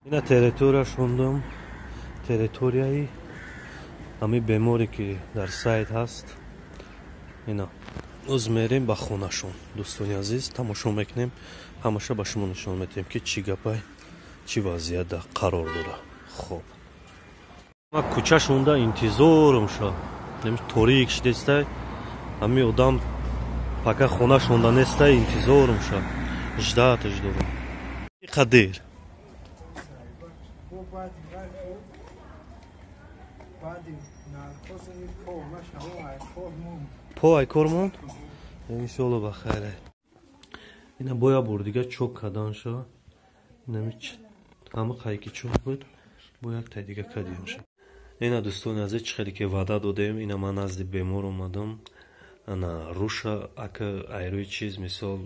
Ина территория шондам, территорияи ҳами беморе, ки дар сайт ҳаст. Ина оз мерем ба хонашон, дӯстони азиз, тамошо мекунем, ҳамаша ба шумо нишон медиҳем, ки чӣ гапай, чӣ вазъият қарор дора. Хоб, ма кӯча шонда интизорум ша, торик шидестай, ҳами одам пока хона шонда нестай, интизорум ша, ждать аш дорум. Қадир. По ай кор монд, иншоалло ба хайре. Ина боя бор дига чок кадан ша, инами ҳама қайки чок буд, бо як тай дига кадиям ша. Ина, дӯстони азиз, чӣ хеле ки ваъда додем, ина ман назди бемор омадам. Ана руша ака айрӯи чиз, мисол,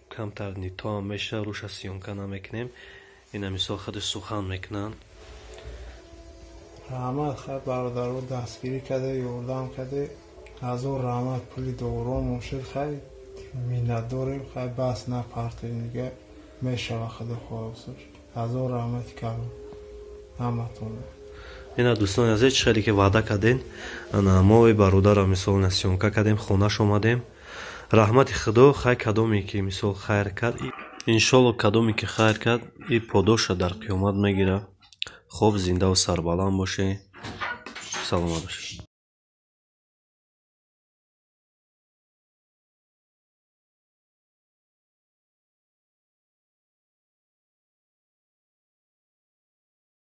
камтар нитоам меша, руша съёмка намекунем. Ина, мисол, худаш сухан мекунанд. Раҳмат, хай, бародаро дастгирӣ карда, ёрдам карда, ҳазор раҳмат. Пули доромон шуд, хай, миннатдорем. Хай, бас напартем, дига мешава, худо хоҳад. Ҳазор раҳмати калон ҳаматон. Ина, дӯстони азиз, чӣ хеле ки ваъда кардем, ана мо бародарам, мисол, съёмка кардем, хонаш омадем. Раҳмати худо. Хай, кадоме ки, мисол, хайр кард, иншолло, кадоме ки хайр кард, и подоша дар қиёмат мегирад. Хоб, зиндаву сарбаланд бошед, саломат бошед.